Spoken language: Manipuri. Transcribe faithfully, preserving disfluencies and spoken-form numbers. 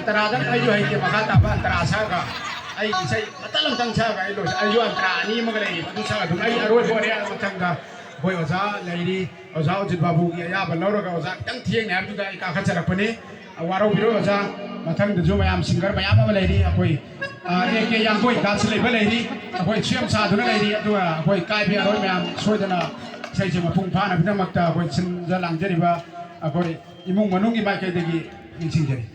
ꯇꯔꯥꯗꯪ ꯑꯩꯁꯨ ꯍꯩꯇꯦ, ꯃꯈꯥ ꯇꯥꯕ ꯑꯟꯇꯔꯥ ꯁꯛꯑꯒ ꯑꯩ ꯏꯁꯩ ꯃꯇꯠ ꯑꯃꯇꯪ ꯁꯛꯑꯒ ꯑꯩ ꯂꯣꯏꯁꯤ꯫ ꯑꯩꯁꯨ ꯑꯟꯇꯔꯥ ꯑꯅꯤ ꯑꯃꯒ ꯂꯩꯔꯤꯕ, ꯑꯗꯨ ꯁꯛꯑ ꯑꯗꯨꯝ ꯑꯩ ꯑꯔꯣꯏꯕ ꯑꯣꯏꯔꯦ꯫ ꯃꯊꯪꯗ ꯑꯩꯈꯣꯏ ꯑꯣꯖꯥ ꯂꯩꯔꯤ, ꯑꯣꯖꯥ ꯑꯣꯖꯤꯠ ꯕꯥꯕꯨꯒꯤ ꯑꯌꯥꯕ ꯂꯧꯔꯒ ꯑꯣꯖꯥ ꯈꯤꯇꯪ ꯊꯦꯡꯅꯦ ꯍꯥꯏꯕꯗꯨꯗ ꯑꯩ ꯀꯥꯈꯠꯆꯔꯛꯄꯅꯤ꯫ ꯋꯥꯔꯧꯕꯤꯔꯣꯏ ꯑꯣꯖꯥ, ꯃꯊꯪꯗꯁꯨ ꯃꯌꯥꯝ ꯁꯤꯡꯒꯔ ꯃꯌꯥꯝ ꯑꯃ ꯂꯩꯔꯤ꯫ ꯑꯩꯈꯣꯏ ꯑꯦ ꯀꯦ ꯌꯥꯡꯒꯣꯏ ꯀꯥꯁꯨ ꯂꯩꯕ ꯂꯩꯔꯤ, ꯑꯩꯈꯣꯏ ꯁꯦꯝ ꯁꯥꯗꯨꯅ ꯂꯩꯔꯤ꯫ ꯑꯗꯨꯒ ꯑꯩꯈꯣꯏ ꯀꯥꯏꯕ ꯌꯥꯔꯣꯏ ꯃꯌꯥꯝ ꯁꯣꯏꯗꯅ ꯏꯁꯩꯁꯦ ꯃꯄꯨꯡ ꯐꯥꯅꯕꯒꯤꯗꯃꯛꯇ ꯑꯩꯈꯣꯏ ꯁꯤꯟꯖ ꯂꯥꯡꯖꯔꯤꯕ ꯑꯩꯈꯣꯏ ꯏꯃꯨꯡ ꯃꯅꯨꯡꯒꯤ ꯃꯥꯏꯀꯩꯗꯒꯤ ꯅꯤꯡꯁꯤꯡꯖꯔꯤ꯫